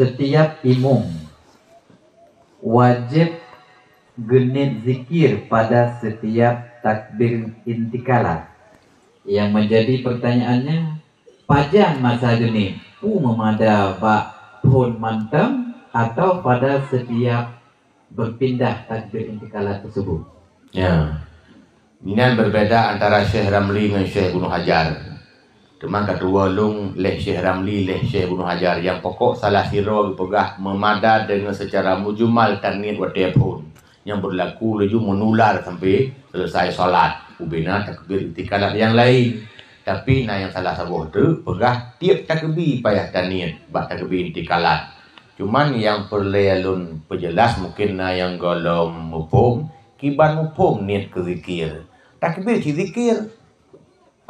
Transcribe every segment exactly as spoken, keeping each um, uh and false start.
Setiap imum wajéb geuniet zikir pada setiap takbir intikalat. Yang menjadi pertanyaannya, pajan masa geuniet? Peue meumada bak phon mantong atau pada setiap berpindah takbir intikalat tersebut? Ya. Nyan berbeda antara Syekh Ramli ngon Syekh Ibnu Hajar. Teuma ka tuwoe lôn lé Syekh Ramli, lé Syekh Ibnu Hajar. Nyang pokok salah sidroe geupeugah meumada deungon secara mujmal taniet watée phon. Nyang beurlaku laju meunular sampai selesai salat. Ubena takbir intikalat nyang laén. Tapi na nyang salah saboh teuk peugah tiep takbir payah taniet bak takbir intikalat. Cuman nyang peureulée lôn peujeulaih, mungkin na nyang gohlom muphom, kiban muphom niet keu zikir. Takbir cit zikir.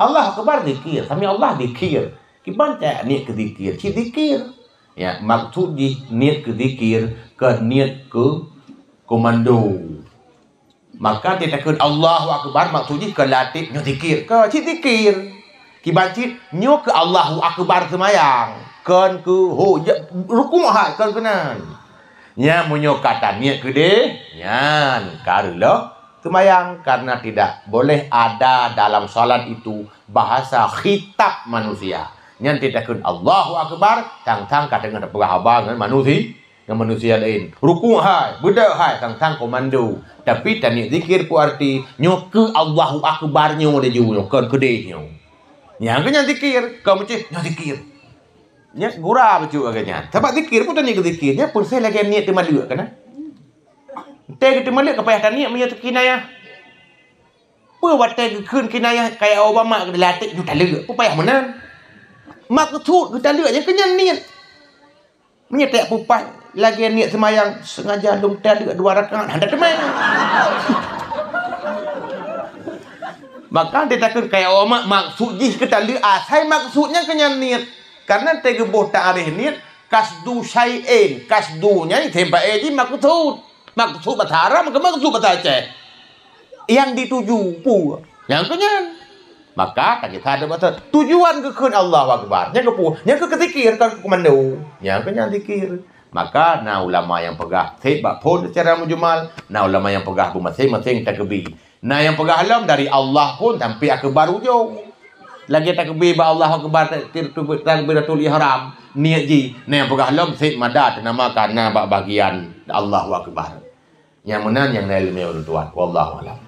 Allahu Akbar zikir, sami Allah zikir. Kiban cit niet keu zikir, cit zikir. Ya, maksud jih niet keu zikir, kon niet keu komando. Maka teutakheun Allahu Akbar, maksud jih kon lateb nyoe zikir. Kon cit zikir. Kiban cit nyoe keu Allahu Akbar seumayang. Kon keu ho, ja-, rukuk hai, kon keunan. Nyan meunyoe ka taniet keudeh, nyan ka reuloh seumayang. Karena tidak boleh ada dalam salat itu bahasa khitab manusia. Nyan teutakheun Allahu Akbar, tang-tang ka teungoh tapeugah haba ngon manusia. Ngon manusia laén. Rukuk hai, beudôh hai, tang-tang komando. Tapi taniet zikir peue arti, nyoe keu Allahu Akbar nyoe laju nyoe, kon keudeh nyoe. Nyang keu nyan zikir, kon meuceh nyoe zikir. Nyan gura bacut lagée nyan. Sabab zikir peue taniet keu zikir, nyan peureuséh lagée niet teumaleuek kana. Tée geuteumaleuek ka payah taniet meunyoe teukinayah. Peue watée geukheun kinayah kaya Obama keu dilateb nyoe taleuek, peue payah meunan. Maksud geutaleuek nyan keu nyan niet. Meunyoe tajak peupah lagée niet seumayang, sengaja lôn taleuek dua rakaat, hana teumé. Maka teutakheun kaya Obama, maksud jih geutaleuek, asai maksud nyan keu nyan niet. Karena teugeubôh taarif niet, kasdu syai'in, kasdu nyan item bae jih maksud. Maksud bahasa Arab, maka maksud bahasa Aceh. Nyang dituju peue? Nyang keu nyan. Maka ka kisah ada bahasa tujuan geukheun Allahu Akbar. Nyang keu peue? Nyang keu zikir, kon keu komando. Nyang keu nyan zikir. Maka na ulama nyang peugah seb bak phon secara mujmal, na ulama nyang peugah beumaséng-maséng takbir. Na nyang peugah lom dari Allah phon sampai akbar ujong. Lagée takbir bak Allahu Akbar, takbir-, takbiratul ihram, niet jih. Na nyang peugah lom seb mada teunama ka na bak bagian Allahu Akbar. Nyang meunan nyang na ileumèe ureueng tuan. Wallahu a'lam.